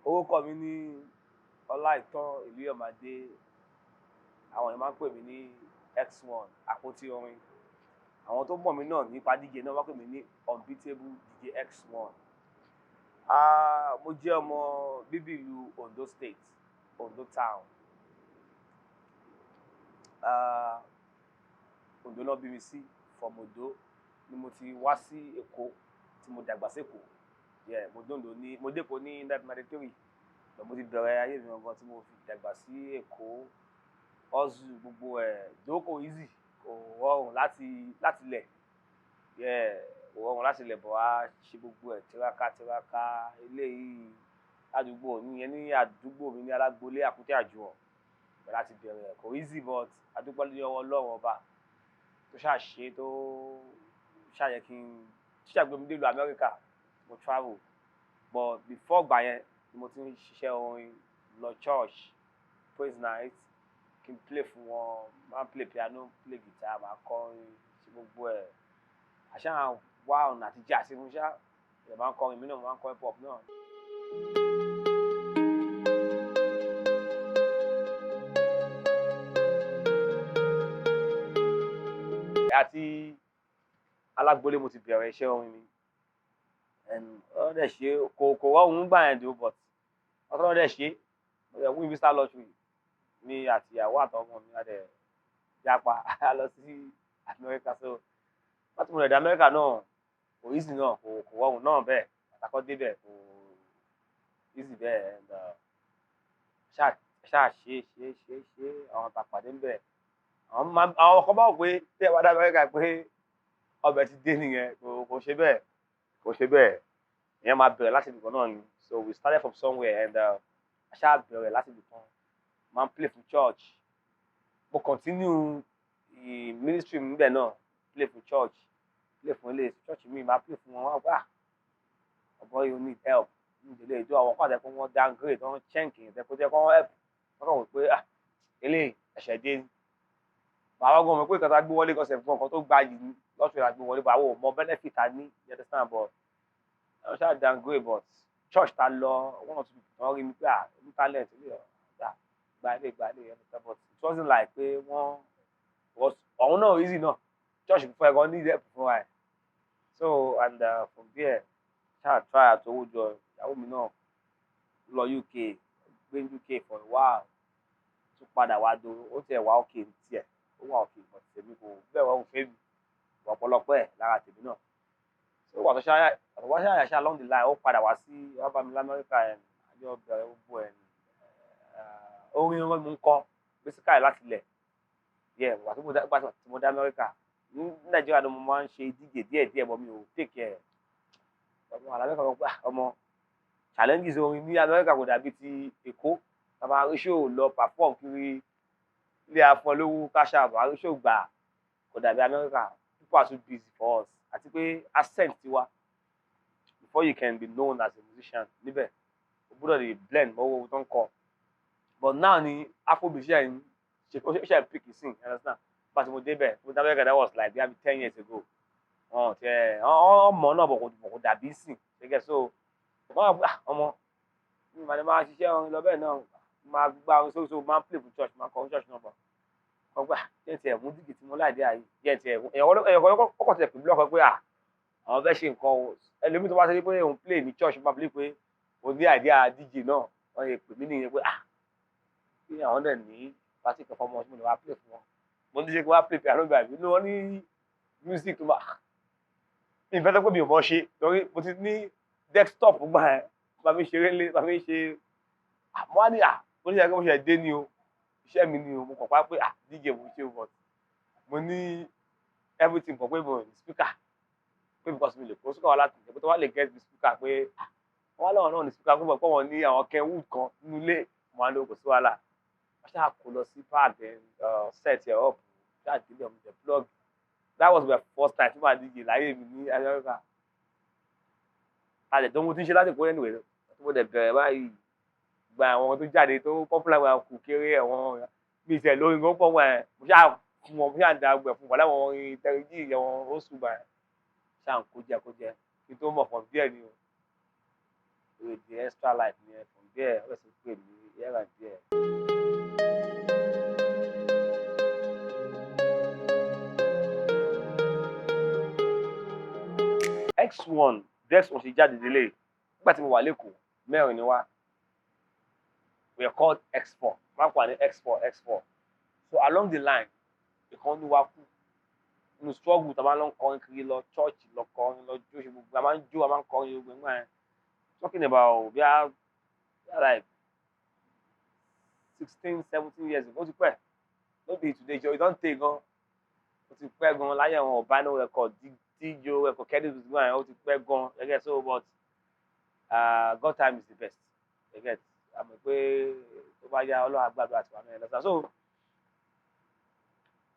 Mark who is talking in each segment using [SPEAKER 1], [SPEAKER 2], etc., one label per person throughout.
[SPEAKER 1] Orúkọ mi ní Ọláìtàn Ìlúyọ̀mádé. Àwọn èèyàn máa ń pè mí ní X1 àpótí orin. Àwọn tó mọ̀ mí náà nípa DJ náà máa ń pè mí ní Unbeatable DJ X1. Ah, mo jẹ́ ọmọ bíbí ìlú Ondo State, Ondo Town. Ah, Ondo náà bí mi sí. From Ondo ni mo ti wá sí Èkó tí mo dàgbà sí Èkó. Yeah, mo dé Ondo ní, mo dé Èkó ní 1993. But mo ti bẹ̀rẹ̀ ayé mi gangan tí mo fi dàgbà sí Èkó. Hustle gbogbo ẹ̀, though kò easy, kò rọrùn láti lẹ̀. Yeah, kò rọrùn láti lẹ̀, but a ṣe gbogbo ẹ̀ tiraka tiraka. Eléyìí ládùúgbò ní yẹn, ní àdúgbò mi ní Alágbolé Àkútè Àjùwọ̀n. Bẹ̀rẹ̀ láti bẹ̀rẹ̀ kò easy, but a dúpẹ́ ní ọwọ́ Ọlọ́run Ọba tó ṣà ṣe, tó ṣà yẹ kí n tó ṣà gbé mi dé ìlú Amẹ́ríkà. Mo travel, but before ìgbà yẹn ni mo ti ń ṣiṣẹ́ orin, lọ church, praise night, kí n play fún wọn. Máa ń play piano, play guitar, máa kọrin, ṣe gbogbo ẹ̀. Àṣà wá ọ̀nà àtijọ́ àti mú ṣá ẹ̀, máa ń kọrin mí náà, máa ń kọ hip hop náà. Àti Alágbolé mo ti bẹ̀rẹ̀ iṣẹ́ orin mi. Ó dẹ̀ ṣe kò rọrùn gbà yẹn dò, but ọ̀tọ̀ dẹ̀ ṣe. Mo dẹ̀ win visa lottery mi àti ìyàwó àtọmọ mi, a dẹ̀ jápa, a lọ sí Amẹ́ríkà. So láti mo dẹ̀ dé Amẹ́ríkà náà, kò easy náà, kò rọrùn náà bẹ́ẹ̀. Àtàkọ́ débẹ̀ kò easy bẹ́ẹ̀. And ṣáà ṣáà ṣe ṣe ṣe ṣe, àwọn tá a pàdé ń bẹ̀, àwọn kan bá wò pé tí ẹ bá dé Amẹ́ríkà pé ọbẹ̀ ti dé nìyẹn. Kò ṣe bẹ́ẹ̀, kò ṣe bẹ́ẹ̀. Ìyẹn máa bẹ̀rẹ̀ láti ibìkan náà ni. So we started from somewhere and a ṣáà bẹ̀rẹ̀ láti ibìkan. Máa ń play fún church. Mo continue ministry mi níbẹ̀ náà, play fún church, play fún ilé church mi, máa play fún wọn. Wá wá ọ̀bọ yìí need help ní ìdílé ìjọ. Àwọn kan àti ẹ̀kọ́ wọn downgrade, wọn check yẹn kó jẹ́ kó wọ́n help. Wọ́n kàn wọ́n pé, ah, eléyìí ẹ̀ṣẹ̀ dé ni. Bàbá gan mọ̀ pé nǹkan tá a gbé wọlé kan sẹ̀ fún ọkàn tó gba yìí ní lọ́sùn la gbé wọlé. Bàbá ò mọ benefit a ní, you understand? But wọ́n ṣáà downgrade, but church ta lọ, one or two people wọ́n rí mi pé, ah, ní talent ilé ọ̀gá, gba ilé, gba ilé, you understand? But it wasn't like pé wọ́n was ọ̀hún náà easy náà. Church fún ẹ gan ní help fún wa ẹ̀. So and from there, ṣáà try àtọwọ́ jọ. Ìyàwó mi náà lọ UK, gbé UK for a while, tún padà wá do. Ó tiẹ̀ wá òkè tiẹ̀, ó wà òkè, but tèmi kò bẹ́ẹ̀. Wọ́n fẹ́ mi ọ̀pọ̀lọpọ̀ ẹ̀ lára tèmi náà. So wà tó ṣáà wá ṣáà ṣáà along the line, ó padà wá sí wá bá mi lamẹ́ríkà. Ẹ̀ àjọ bẹ̀rẹ̀ gbogbo ẹ̀. Orin wọn mo ń kọ basically láti ilẹ̀. Yeah, wà tí mo dá Amẹ́ríkà, ní Nàìjíríà ni mo máa ń ṣe DJ díẹ̀ díẹ̀, but mi ò take care. Ọmọ àlàmẹ́ríkà wọn pé ọmọ challenges orin ní Amẹ́ríkà kò dàbí ti Èkó. Tàbá rí show lọ perform kiri ilé afọlówó, cash out, àrí show gbà, kò dàbí Amẹ́ríkà. People are too busy for us. Àti pé accent tiwa, before you can be known as a musician níbẹ̀, o gbọ́dọ̀ lè blend mọ́ owó tó ń kọ. But now ni Afrobeat ṣe ń ṣe, ó ṣe pick sí, you understand? Bá ti mo débẹ̀, mo dé Amẹ́ríkà, that was like maybe 10 years ago. Wọn tẹ ọ mọ náà bọ̀, kò dàbí sìn gẹ́gẹ́. So wọ́n á ọmọ mi màá ní máa ṣiṣẹ́ orin lọ bẹ́ẹ̀ náà, máa gba orin sórí. So máa ń play for church, máa kọ church náà bọ̀. Wọ́n gbà jẹ́ tiẹ̀ mú dígì tí mo láìdí àyè jẹ́ tiẹ̀. Èèyàn kọ́kọ́ tiẹ̀ pè mí lọ́kàn pé à àwọn fẹ́ ṣe nǹkan o. Ẹlòmíì tó bá ṣe pé òun play ní church, máa believe pé o ní idea DJ náà. Wọ́n yẹ pè mí nìyẹn pé, ah, kí àwọn dẹ̀ ní party kan fọmọ tí mo lè wá play fún wọn. Mo ní ṣe kí wọ́n á play piano bàbí ní wọ́n ní music tó máa mi fẹ́ tó pé mi ò mọ̀ ṣe, torí mo ti ní desktop gbà ẹ́, bá mi ṣeré lé, bá mi ṣe. Mo wá ní à mo ní ṣe mo ṣe dé ní o, iṣẹ́ mi ni o. Mo kàn pa pé, ah, DJ mo ṣe, but mo ní everything pọ̀ pé mo ní speaker, pé because mi lè kó speaker wá láti ìjẹ́ pé tó wá lè get the speaker, pé wọ́n wá lọ́wọ́ náà ní speaker pé wọ́n ní àwọn Kenwood kan nínú ilé. Mo wá ní kò sí wàhálà. Wọ́n ṣáà kó lọ sí park, then set it up, ṣáà délé ọmọ the plug. That was my first time tí màá DJ láyé mi ní Amẹ́ríkà. A lè tó mo ti ń ṣe láti kó anyway. Tí mo dẹ̀ bẹ̀rẹ̀ báyìí, gba àwọn tó jáde tó popular gba kù kéré àwọn mi ìṣẹ̀ lórí nǹkan pọ̀ wọ́n ẹ̀. Mo ṣáà fún wọn, mo ṣáà ń da gbẹ̀ fún wọn láwọn orin tẹ̀rẹ̀jì àwọn oṣù gbà ẹ̀, ṣáà ń kó jẹ kó jẹ kí n tó mọ̀ fọ̀ díẹ̀ ni o. With the extra life yẹn, from there ó sì pè mí here and there. X1 bí X1 ṣe jáde délé nígbà tí mo wà lẹ́kọ̀ọ́, mẹ́rin ni wá. We are called X4, máa pà ní X4 X4. So along the line, ìkan ní wa kú nínú struggle tá a máa ń lọ kọrin kiri, lọ church, lọ kọrin, lọ jó, ṣe gbogbo a máa ń jó, a máa ń kọrin gbogbo ẹgbẹ́ yẹn. Talking about bí a like 16, 17 years ago, ó ti pẹ́. No be today, jọ, e don tey gan, ó ti pẹ́ gan láyé àwọn Ọ̀bánú record, Díjó record, Kenny gbogbo yẹn, ó ti pẹ́ gan gẹ́gẹ́. So but God time is the best, you get? Àmọ́ pé tó bá yá, Ọlọ́run àgbàdo àti wàhálà yẹn lọ́sàn.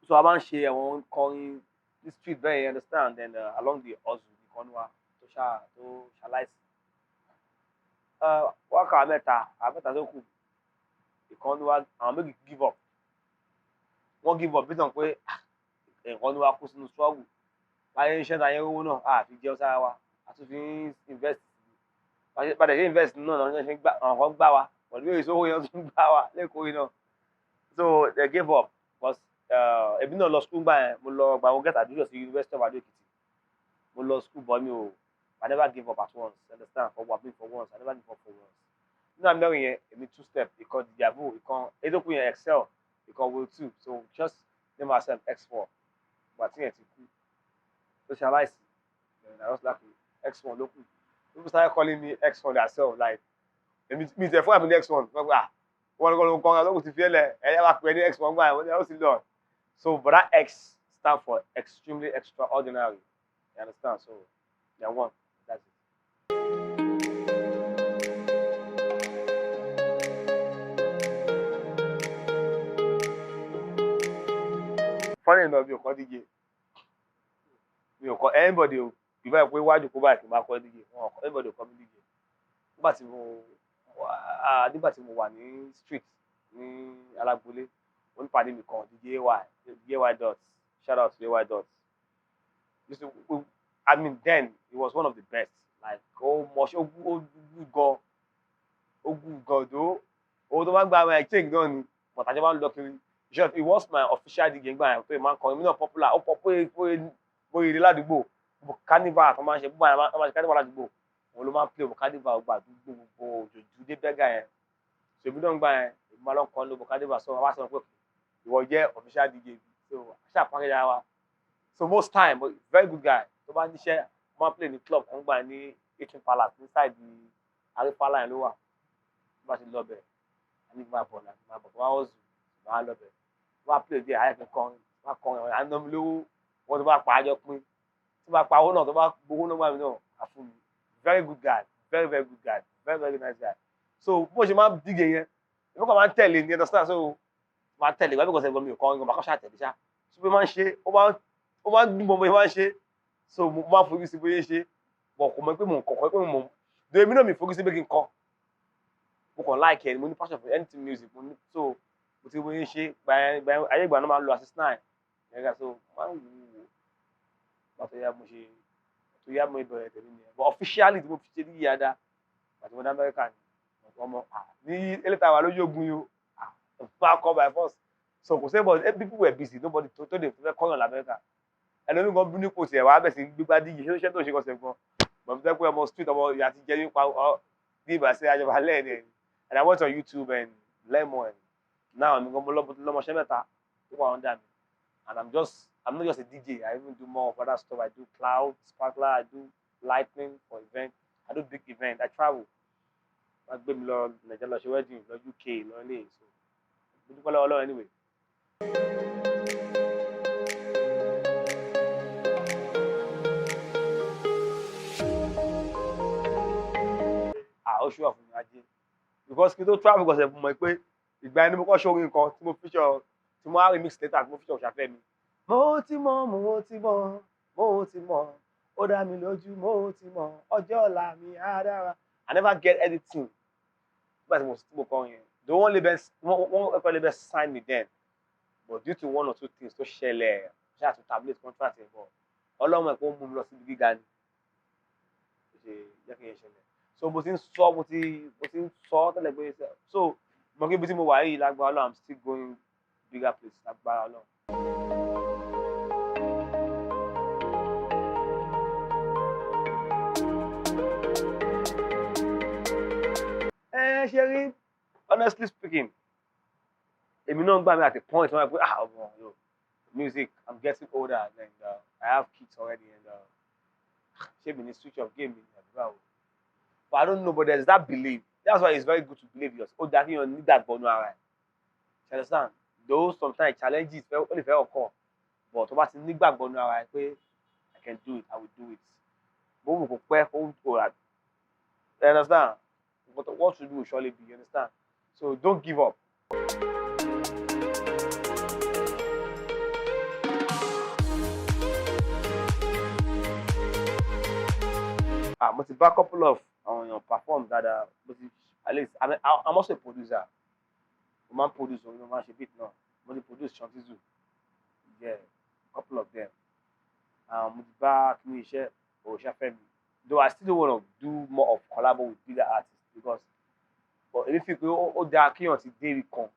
[SPEAKER 1] So a máa ń ṣe àwọn kọrin ní street bẹ́ẹ̀, you understand? Then along the hustle, ìkànnì wa tó ṣá tó ṣaláìsí, wákà mẹ́ta, àwọn mẹ́ta tó kù, ìkànnì wa, àwọn méjì give up. Wọ́n give up bí tàn pé ìkànnì wa kú sínú struggle láyé iṣẹ́ náà, ayé owó náà a fi jẹun sára wa, a tún fi ń invest. Padà ṣe invest náà náà ṣe ń gbà, àwọn kan gbá wa pẹ̀lú èso owó yẹn tún gbá wa lẹ́kọ̀ọ́ yìí náà. So they gave up because èmi náà lọ school gbà yẹn. Mo lọ gbà, mo get admission sí University of Ado-Ekiti. Mo lọ school, but mi ò, I never give up at once, understand? For what, for once, I never give up for once. Nínú àmì mẹ́rin yẹn, èmi two step, ìkan Dìjàbù, ìkan edoku yẹn Excel, ìkan Will two. So just name ourselves X4. Ìgbà tí yẹn ti kú, tó ṣe aláìsí, then I was like, X1 ló kù. People started calling me X1 themselves, like èmi mi tẹ̀ fún àmì ní X1. Wọ́n gbà wọ́n kọ́ ló ń kọ́ ọ́n ti fi ẹ́ lẹ̀, ẹ̀yà wá pè é ní X1 gbà yẹn, ó sì lọ. So but that X stand for extremely extraordinary, you understand? So yeah, one, that's it. Funny enough, mi ò kọ́ DJ, mi ò kọ́ anybody o. Ìbá yìí pé wájú kó báyìí kí n máa kọ́ DJ, wọn ò kọ́ anybody, ò kọ́ mi DJ. Nígbà tí mo wà ní street ní alágbólé, mo ní pàdé mi kan, DJ AY, DJ AY dot, shout out to AY dot. I mean, then he was one of the best, like ó mọṣẹ́, ó gún gan, ó gún gan tó owó tó bá gba àwọn exchange náà ni, but àjọ máa ń lọ kiri. He was my official DJ gbà yẹn, tó yẹ máa ń kọrin mí náà popular, ó pọ̀ pé bóyá ilé ládùúgbò, gbogbo carnival tó máa ń ṣe, gbogbo àwọn máa ń ṣe carnival ládùúgbò, òun ló máa ń play gbogbo carnival, gbogbo àdúgbò, gbogbo òjòjú dé bẹ́gà yẹn. So èmi náà ń gbà yẹn, èmi máa lọ kọ́ ní gbogbo carnival. So wá sọ pé ìwọ jẹ́ official DJ, so ṣáà pàkẹ́jà wa. So most time, but very good guy. Tó bá níṣẹ́, máa ń play ní club kan gbà ní 18 Palace, ní side Arífálà yẹn ló wà. Tó bá ti lọ bẹ̀, àní máa bọ̀ náà, máa bọ̀, tó bá wọ́n zù, máa lọ bẹ̀, tó bá play díẹ̀, àyẹ̀kẹ́ kọrin, tó bá kọrin, àwọn àná mi lówó wọ́n, tó bá pa àjọ pín, tó bá pa owó náà, tó bá gbowó náà gbà mí náà àfún mi. Very good guy, very very good guy, very very nice guy. So bó ṣe máa ń díje yẹn, èmi kàn máa ń tẹ̀lé ní, understand? So máa tẹ̀lé wá because ẹ̀gbọ́n mi ò kọrin gan, máa kọ́ ṣáà tẹ̀lé ṣá. So bí máa ń ṣe, ó máa ń dùn mọ́ bó ṣe máa ń ṣe. So mo máa ń fojú sí bóyá ń ṣe, but kò mọ̀ pé mò ń kọ̀ kọ́ pé mò ń do. Èmi náà mi fojú sí pé kí n kọ́, mo kàn like ẹ̀, mo ní passion for anything music mo ní. So mo ti bóyá ń ṣe gbà yẹn, ayé ìgbà náà máa ń lo assist nine yẹn. So máa ń wù ú wò tó yá, mo ṣe tó yá, mo bẹ̀rẹ̀ tẹ̀lé nìyẹn. But officially tí mo fi ṣe ní yíyá àti mo dá Amẹ́ríkà ni ọmọ ní eléta wà lójú ogun yìí o, máa kọ́ by force. So kò sẹ́yìn, but people were busy, nobody tó lè fẹ́ kọ́yàn lamẹ́ríkà. Ẹlòmíì gan bínú kò tiẹ̀ wá bẹ̀ sí gbígbá díje ṣé tó ṣe kọsẹ̀ gan, but mo fẹ́ pé ọmọ street, ọmọ ìyá ti jẹ́ nípa bí ìgbà sí ajọba lẹ́ẹ̀ni. And I went on YouTube and learn more, and now I'm gan mo lọ́mọṣẹ́ mẹ́ta tó wà under me, and I'm not just a DJ. I even do more of other stuff. I do cloud sparkler, I do lightning for event, I do big event, I travel. Wọ́n gbé mi lọ Nàìjíríà, lọ ṣe wedding, lọ UK, lọ ilé. So mo dúpẹ́ lọ́wọ́ Ọlọ́run anyway. Ah, ó ṣùwà fún mi ajé, because kí n tó travel kọ̀ọ̀sẹ̀ mo mọ̀ pé ìgbà ẹni mo kọ́ ṣorin kan tí mo feature, tí mo á remix later, tí mo feature Ṣàfẹ́ mi. Mo ti mọ̀, mo ti mọ̀, mo ti mọ̀, ó dá mi lójú, mo ti mọ̀, ọjọ́ ọ̀la mi á dára. I never get anything nígbà tí mo kọrin yẹn. The one label, one record label sign me then, but due to one or two things tó ṣẹlẹ̀, ṣáà tún terminate contract yẹn. But Ọlọ́run ẹ̀ kó mú mi lọ síbi gíga ni ó ṣe jẹ́ kí n ṣẹlẹ̀. So mo ti ń sọ, mo ti ń sọ tẹ́lẹ̀ pé, so mo kí ibi tí mo wà yìí, lágbára Ọlọ́run, I'm still going bigger place, lágbára Ọlọ́run. Ẹ ṣe rí, honestly speaking, èmi náà ń gbà mí at a point wọ́n á pé, ah, ọmọ yo, music, I'm getting older and I have kids already and ṣé mi ní switch off game mi ní àdúrà o? But I don't know, but there's that belief. That's why it's very good to believe yourself. Ó dáa kí èèyàn nígbàgbọ́ nínú ara ẹ̀. You understand? Though sometimes challenges fẹ́, ó lè fẹ́ occur, but tó bá ti nígbàgbọ́ nínú ara ẹ̀ pé I can do it, I will do it, bó wù kó pẹ́, kó kó rà. You understand? But what to do will surely be. You understand? So don't give up. Ah, mo ti bá couple of àwọn èèyàn perform dáadáa. Mo ti, at least, I'm also a producer. Mo máa ń produce orin, mo máa ń ṣe beat náà. Mo ti produce Shantizu, yeah, couple of them. Mo ti bá kíní iṣẹ́ Òrìṣàfẹ́mi, though I still wanna do more of collabo with bigger artists because, but èmi fi pé ó dáa kéèyàn ti dé ibi kan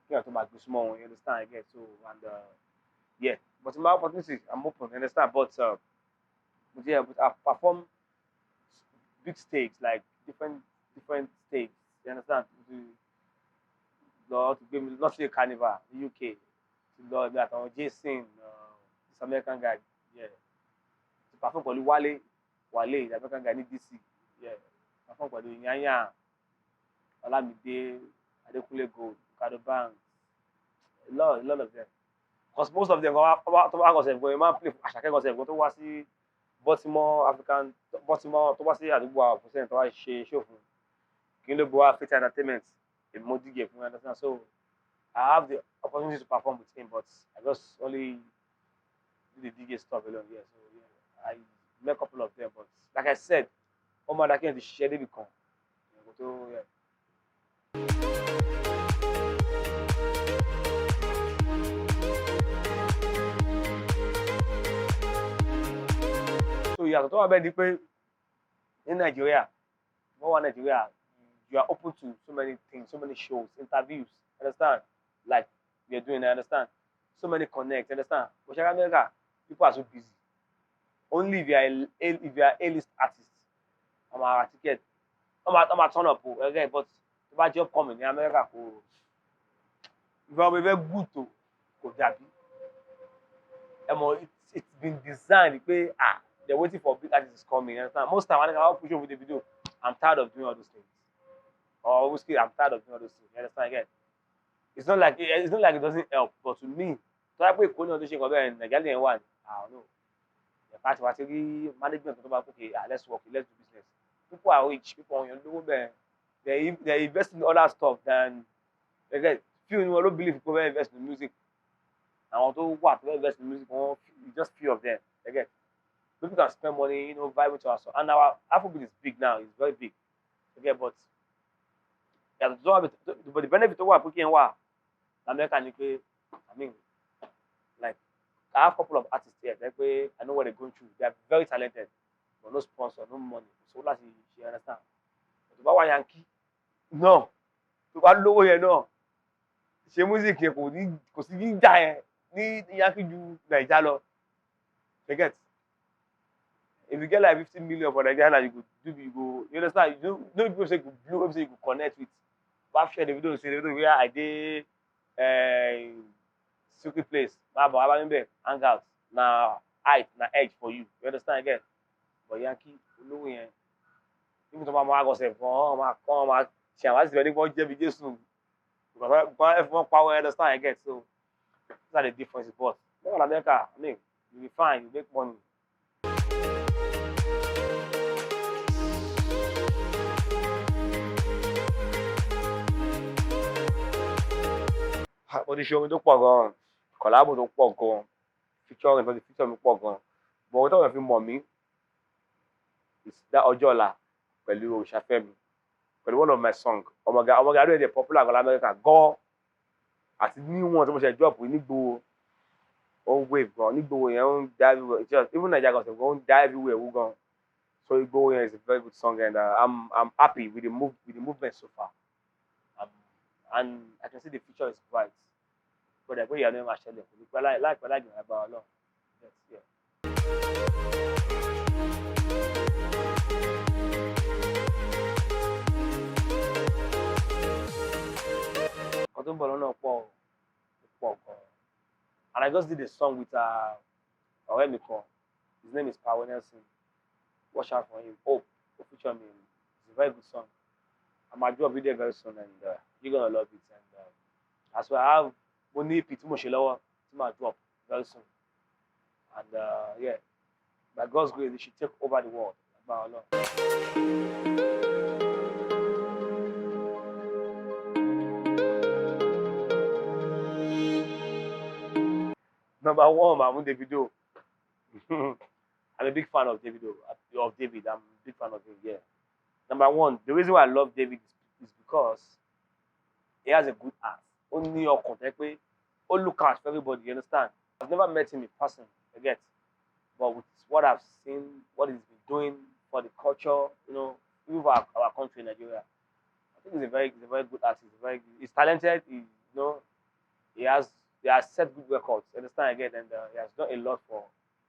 [SPEAKER 1] kéèyàn tó máa gbé súnmọ́ wọn. You understand? I get. So and yeah, but my opportunity, I'm open, you understand? But yeah, but I perform big stage, like different different stage, you understand? Mo ti lọ ti gbé mi lọ sí carnival ní UK, ti lọ ibi àtàwọn Jason, this American guy, yeah, ti perform pẹ̀lú Wale Wale, the American guy ní DC, yeah, perform pẹ̀lú Yanya, Olamide, Adekunle Gold, Ricardo Banks, a lot of them, because most of them tó bá kọ̀ sẹ̀ gan, máa ń play Àṣàkẹ́ kan sẹ̀ gan tó wá sí Baltimore African, Baltimore, tó wá sí àdúgbò àwọn percent tó wá ṣe show fún kí ló bọ́ Africa Entertainment, èmi mo díje fún, understand? So I have the opportunity to perform with him, but I just only do the DJ stuff alone. Yeah, so yeah, I met a couple of them, but like I said, wọ́n máa dákẹ́ ti ṣiṣẹ́ débi kan kò tó, yeah. So ìyàtọ̀ tó wà bẹ́ẹ̀ ni pé ní Nàìjíríà, wọ́n wà Nàìjíríà, you are open to so many things, so many shows, interviews, understand? Like we are doing, understand? So many connect, understand? But ṣe America, people are so busy. Only if you are A-list artist, wọ́n máa ra ticket, wọ́n máa turn up o, ẹgẹ́. But tó bá jẹ́ upcoming ní America, kò ìfẹ́ ọmọ ìfẹ́ gùn tó kò dàbí ẹ mọ̀. It's been designed pé, ah, they're waiting for big artists coming, you understand? Most time, I push over the video. I'm tired of doing all those things. Or whiskey, I'm tired of doing all those things. You understand again? It's not like it doesn't help, but to me, tó yẹ pé Èkó ní ọdún ṣe nǹkan bẹ́ẹ̀, Nàìjíríà lè wà ní, ah, no. Ẹ̀ka tí wàá ti rí management tó bá kókè, ah, let's work, let's do business. People are rich, people àwọn èèyàn lówó bẹ́ẹ̀. They invest in other stuff than again, few ni wọn ló believe pé wọ́n invest in music. Àwọn tó wà tó invest in music, wọ́n just few of them. Again, people can spend money, vibe with our song. And our Afrobeat is big now, it's very big. Okay, but yàtọ̀ tó wà, but the benefit tó wà pé kí n wà l'Amẹ́ríkà ni pé, I mean, like, I have couple of artists here tẹ́ pé I know what they're going through. They are very talented, but no sponsor, no money. So láti ṣe, understand? Tó bá wà Yankee náà, tó bá lówó yẹn náà ṣe music yẹn, kò ní kò sí jíjà yẹn ní Yankee ju Naija lọ. You get? If you get like 50 million for Nigeria now, you go do, you go, you understand? You know people say you go blow, people say you go connect with. Bá share the video, say the video where I dey, secret place, máa bọ̀ wá bá mi bẹ̀, hang out, na height na edge for you. You understand again? But Yankee, olówó yẹn níbi tó máa mọ àgọ̀sẹ̀ fún ọ, máa kọ́ ọ, máa ṣe àwọn àti ìbẹ̀ nípa jẹ́ bí Jésù because ẹ fún wọn pa wọn. You understand again? So those are the differences. But no, America, I mean, you be fine, you make money. Mo ti ṣe orin tó pọ̀ gan-an, collabo tó pọ̀ gan-an, featuring tó ti feature mi pọ̀ gan-an, but ohun táwọn fi mọ̀ mí is that Ọjọ́ Ọ̀la pẹ̀lú Òrìṣàfẹ́mi, pẹ̀lú one of my song, Ọmọga. Ọmọga ló dẹ̀ popular gan lamẹ́ríkà gan, àti níwọ̀n tí mo ṣe drop nígboro, ó ń wave gan nígboro yẹn, ó ń dá everywhere. Just even Naija gan, ó ń dá everywhere wú gan. So Igboho is a very good song, and I'm happy with the move with the movement so far. And I can see the future is bright. But the way you are doing, like about yes, yeah. Nǹkan tó ń bọ̀ lọ́nà pọ̀ pọ̀ gan. And I just did a song with ọ̀rẹ́ mi kan. His name is Power Nelson. Watch out for him. Hope will feature me. It's a very good song. I'm gonna do a video very soon, and you're gonna love it. And as well, I have mo ní EP tí mo ṣe lọ́wọ́ tí màá drop very soon. And yeah, by God's grace, it should take over the world. Agbára Ọlọ́run. Number one, I'm Davido. I'm a big fan of Davido. Of David, I'm a big fan of him. Yeah. Number one, the reason why I love David is because he has a good heart. Ó ní ọkàn tẹ́ pé ó look out for everybody. You understand? I've never met him in person, I get, but with what I've seen, what he's been doing for the culture, you know, even for our country, Nigeria. I think he's a very good artist. He's talented. He, you know, he has set good records. Understand again, and he has done a lot for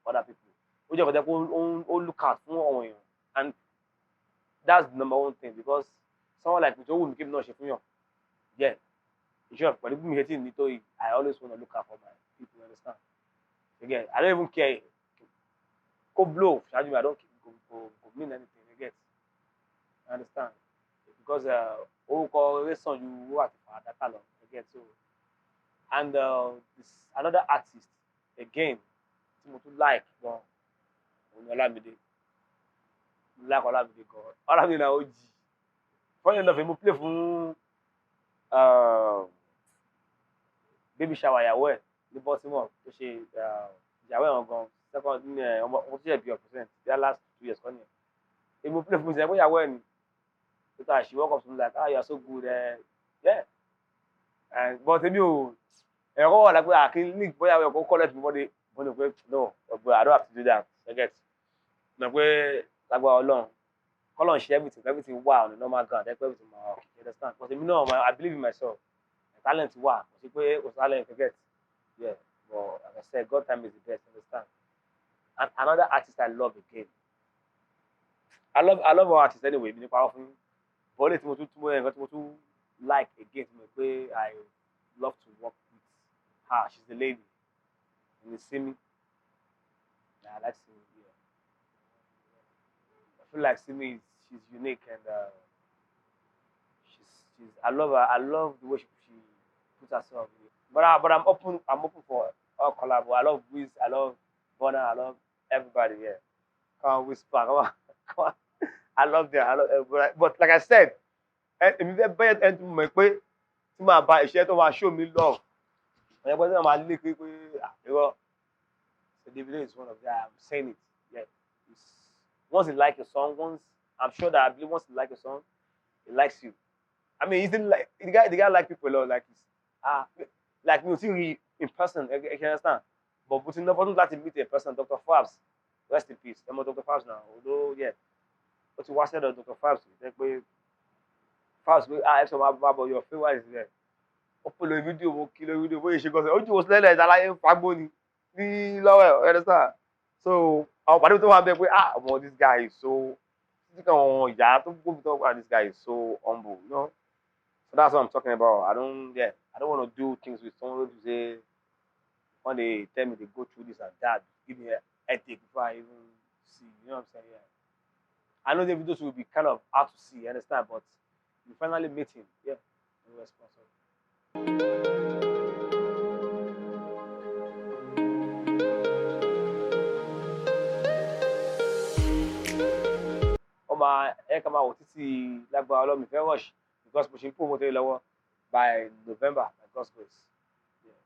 [SPEAKER 1] other people. Ó jẹ́ kọ́tẹ́ pé ó look out fún àwọn èèyàn, and that's the number one thing, because someone like me tó wù mí kí mi náà ṣe fún yàn. Yeah, in short, pẹ̀lú bí mi ṣe tí ní tó yìí, I always wanna look out for my people. You understand? Again, I don't even care. Kó blow ṣáájú mi, I don't go mean anything. You get? You understand? Because orúkọ eré sàn ju owó àti fàdákà lọ. You get? So, and this another artist again tí mo tún like gan, òun ni Olamide. Mo like Olamide gan. Olamide na OG. Funny enough, mo play fún baby shower ìyàwó ẹ̀ ní Baltimore tó ṣe ìyàwó ẹ̀ gan second ní ọmọ tó ṣe bí ọ̀pọ̀sẹ̀nt bí last 2 years kọ́ nìyẹn. Èmi mo play fún ìṣẹ̀lẹ̀ ìyàwó ẹ̀ ni. So she woke up to me like, ah, you are so good. Yeah. And but èmi ò ẹ̀rọ wà lápẹ́ àkín ní bóyá ẹ̀kọ́ college mi bọ́dé mo ní pé no, but I don't have to do that. I get. Mo pé lágbára Ọlọ́run kọ́lọ̀ ń ṣe everything wà on the normal ground, everything ma okay, you understand? Because èmi náà, I believe in myself. My talent wà, kò sí pé kò sí talent, you get. Yeah, but like I said, God time is the best, understand? And another artist I love again. I love all artists anyway, mi ní parọ́ fún yín. But tí mo tún túmọ̀ nǹkan tí mo tún like again, tí mo pé I love to work with her. She's the lady. And you see me? Yeah, I like Simi. Yeah. I feel like Simi is, she's unique, and she's I love her. I love the way she puts herself. But I'm open for all collab. I love Wiz, I love Burna, I love everybody. Yeah. Come on, Whisper, come on, come on. I love them. I love everybody. But like I said, èmi fẹ́ bẹ́ẹ̀ ẹni tí mo mọ̀ pé tí màá bá iṣẹ́ tó máa show me love. Ọ̀yẹ́ pé tí màá lé pé irọ́. So Davido is one of them. I'm saying it. Yeah. It's, once he like your song, once I'm sure that I believe once he like your song, he likes you. I mean, he's like the guy like people a lot. Like he's like me see in person. You can understand. But putting up like to meet a person, Dr. Fabs, rest in peace. I'm Dr. Fabs now. Although yeah, but you watch that Dr. Fabs, Fabs, ah, but your favorite is there. Ó pè lórí fídíò, mo kí lórí fídíò, bóyá ṣe gọ́sẹ̀, ojú wo sílẹ̀ ìdálá yẹn fagbó ni ní lọ́wọ́ ẹ̀, understand? So àwọn pàdé tó wà bẹ́ẹ̀ pé ah, ọmọ this guy is so, títí kan àwọn ìyá tó gbóbi tó wà, this guy is so humble, you know? So that's what I'm talking about. I don't want to do things with someone who say, when they tell me they go through this and that, give me a headache before I even see, you know what I'm saying? Yeah. I know the videos will be kind of hard to see, you understand? But you finally meet him, yeah, no response. Ọmọ ẹ kà máa wò títí lágbára Ọlọ́run ìfẹ́ rush because mo ṣe ń promote ẹ lọ́wọ́ by November, by God's grace. Yeah.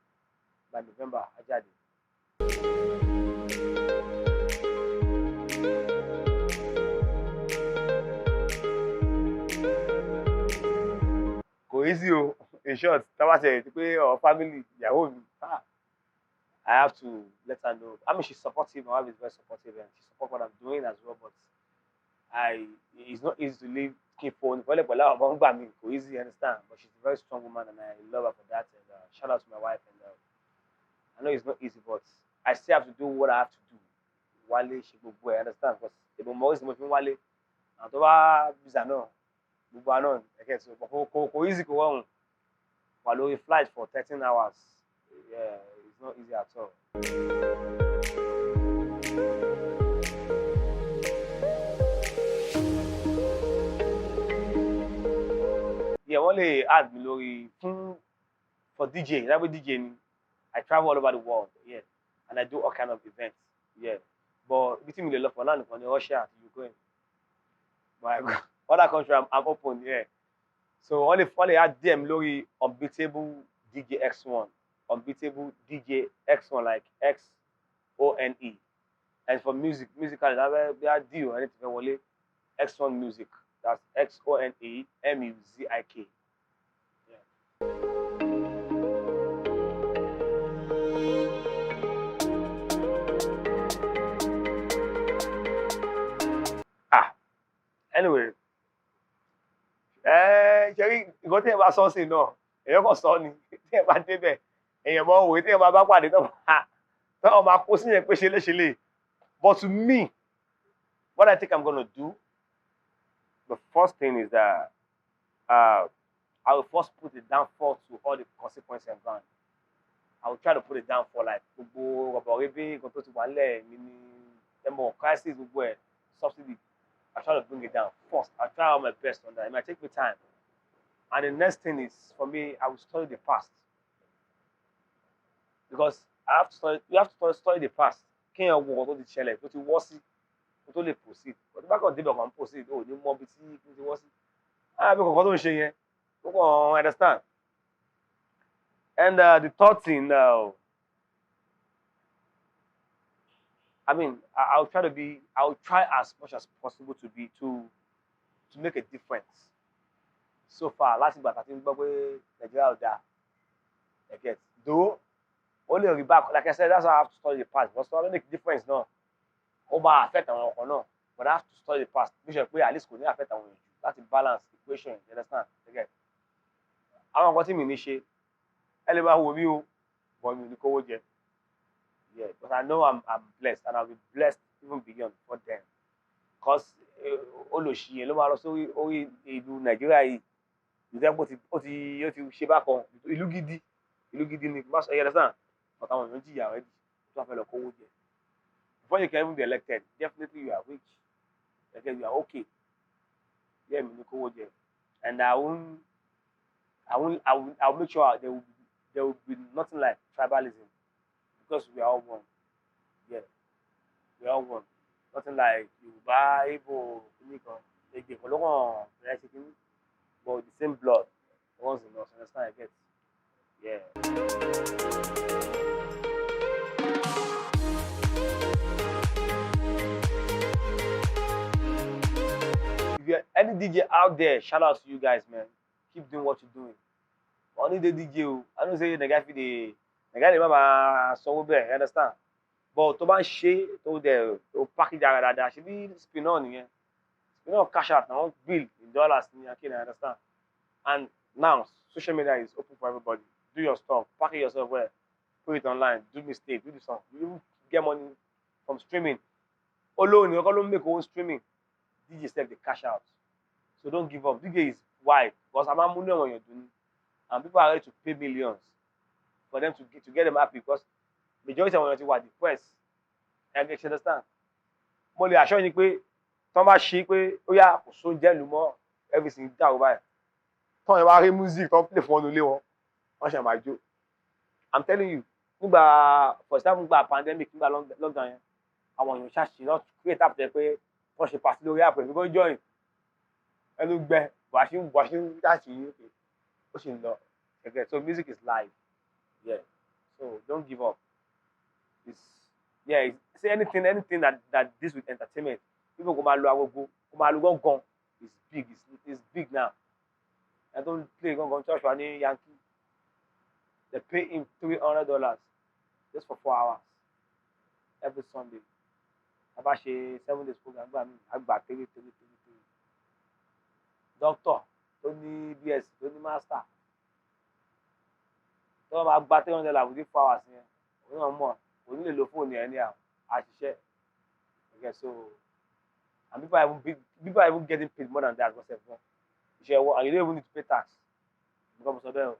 [SPEAKER 1] By November, á jáde. Kò easy o. In short, táwa ṣe ti pé our family, ìyàwó mi, I have to let her know. I mean, she's supportive. My wife is very supportive and she supports what I'm doing as well. But I It's not easy to leave kí n fo ìfọ́lẹ̀ pẹ̀lú àwọn ọmọ ń gbà mí, kò easy, you understand? But she's a very strong woman and I love her for that. And shout out to my wife. And I know it's not easy, but I still have to do what I have to do. Wálé ṣe gbogbo ẹ̀, understand? Because èmi mọ̀ ọ́sì mo fi ń wálé. Àwọn tó bá visa náà, gbogbo àná ẹ̀kẹ́ tó kò easy, kò rọrùn. Wà lórí flight for 13 hours. Yeah, it's not easy at all. Yeah, wọ́n lè add mi lórí fún for DJ, lábẹ́ DJ ni. I travel all over the world, yeah, and I do all kind of events, yeah. But ibi tí mi lè lọ for now nìkan ni Russia àti Ukraine. But other country, I'm open, yeah. So wọ́n lè add DM lórí Unbeatable DJ X1, Unbeatable DJ X1, like X O N E. And for music, musically, lábẹ́ bí a deal ẹni tí fẹ́ wọlé, X1 Music, that's XONE MUZIK. Yeah. Ah, anyway, ẹ ṣe rí nǹkan tí ẹ bá sọ sí náà, èèyàn kàn sọ ni. Tí ẹ bá débẹ̀, èèyàn mọ òwe tí ẹ bá bá pàdé tó máa tó máa kó sí yẹn pé ṣe léṣe lè. But to me, what I think I'm gonna do, the first thing is that I will first put a downfall to all the consequences and ground. I will try to put it down for like gbogbo rọ̀bọ̀rẹ́bí nǹkan tó ti wà nílẹ̀ mi ní ẹmọ crisis, gbogbo ẹ̀, subsidy. I try to bring it down first. I try all my best on that. It might take me time. And the next thing is, for me, I will study the past. Because I have to study, you have to study the past. Kéèyàn wo nǹkan tó ti ṣẹlẹ̀, tó ti wọ́ sí, kó tó lè proceed. But tó bá kàn débẹ̀ kàn proceed, ò ní mọ ibi tí kí ti wọ́ sí. Ah, bí kankan tó ń ṣe yẹn, ó kàn understand. And the third thing now, I mean, I'll try as much as possible to be to make a difference. So far, láti ìgbà tá a ti ń gbọ́ pé Nàìjíríà ò dáa, I get. Though, ó lè rí back, like I said, that's why I have to study the past. Because to make a difference náà, ó máa affect àwọn ọkọ̀ náà. But I have to study the past. Bí ṣe pé at least kò ní affect àwọn èèyàn jù láti balance equation, you understand? You get. Àwọn nǹkan tí mi ní ṣe, ẹ lè máa wò mí o, but mi ò ní kówó jẹ. Yeah, because I know I'm blessed and I'll be blessed even beyond for them. Because olòṣì yẹn ló máa lọ sórí orí ìlú Nàìjíríà yìí. Ìjọba ó ti ṣe bákan, ìlú gidi, ìlú gidi ni, má sọ, you understand? But àwọn èèyàn jìyà already, tó wà fẹ́ lọ kówó jẹ. Before you can even be elected, definitely you are rich. Okay, you are okay. Yeah, mi ní kówó jẹ. And I will make sure there will be nothing like tribalism because we are all one. Yeah, we are all one. Nothing like Yorùbá, Igbo, kìnnìkan, èdè kan ló kàn bẹ̀rẹ̀ ṣe kìíní. But the same blood runs in us, understand? I get. Yeah. If you're any DJ out there, shout out to you guys, man. Keep doing what you're doing. Only the DJ o. I know say the guy fit dey, the guy dey má máa sanwó bẹ́ẹ̀, you understand? But tó bá ń ṣe tó dẹ̀ tó package ara dáadáa, ṣe bí spin náà nìyẹn. Spin náà cash out na wọ́n bill in dollars ní akéde, you understand? And now social media is open for everybody. Do your stuff, package yourself well, put it online, do mistake, do this one. You even get money from streaming. Olóhùn nìkan kọ́ ló ń make owó streaming. DJ sef dey cash out. So don't give up. DJ is wide because a máa ń múnú àwọn èèyàn dùn ní. And people are ready to pay millions for them to get them happy because majority àwọn èèyàn ti wà depressed. Ẹ get, you understand? Mo lè assure yín pé tí wọ́n bá ṣe pé ó yá, kò sóúnjẹ lù mọ́, everything dàrú báyìí. Tí wọ́n bá rí music tó ń play fún wọn nílé wọn, wọ́n ṣe máa jó. I'm telling you, nígbà, for example, nígbà pandemic, nígbà lockdown yẹn, àwọn èèyàn ṣàṣì náà create app tẹ pé wọ́n ṣe party lórí app ẹ̀ kó join ẹnu gbẹ wàṣí ṣàṣì yìí ó sì ń lọ. Okay, so music is life. Yeah. So don't give up. It's yeah, it's, say anything that deals with entertainment. People go máa lo agogo, kó máa lo gángan. It's big, it's big now. I don't play gángan church wa ní Yankee. They pay him $300 just for 4 hours every Sunday. A bá ṣe 7 days program gbà mí, a gbà three three three three. Doctor tó ní BSc, tó ní master, tó máa gba $300 within 4 hours yẹn, òun náà mọ̀ òun lè lo fóònù yẹn ní àṣìṣe. Okay, so and people are even getting paid more than that because of iṣẹ́ wọn, and you don't even need to pay tax because mo sọ bẹ́ẹ̀ o.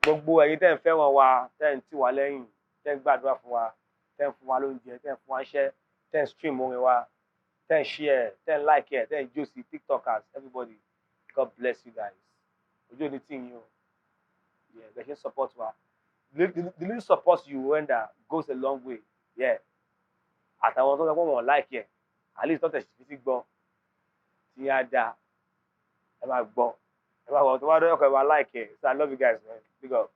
[SPEAKER 1] Gbogbo ẹ̀yin tẹ́ ń fẹ́ràn wa, tẹ́ ń tì wá lẹ́yìn, tẹ́ ń gbàdúrà fún wa, tẹ́ ń fún wa lóúnjẹ, tẹ́ ń fún wa iṣẹ́, tẹ́ ń stream orin wa, tẹ́ ń share, tẹ́ ń like ẹ̀, tẹ́ ń jó sí, TikTokers, everybody, God bless you guys. Ojú ò ní tì yín o. Yeah, bẹ́ẹ̀ ṣe ń support wa, the little support you render goes a long way. Yeah, àtàwọn tó ń sọ pé wọn like ẹ̀, at least tọ́tẹ̀ fi sí gbọ́ tí yín á dáa. Ẹ máa gbọ́, ẹ máa wọ̀ tó bá dọ́yọ̀kọ̀, ẹ máa like ẹ̀. So I love you guys, man. Big up.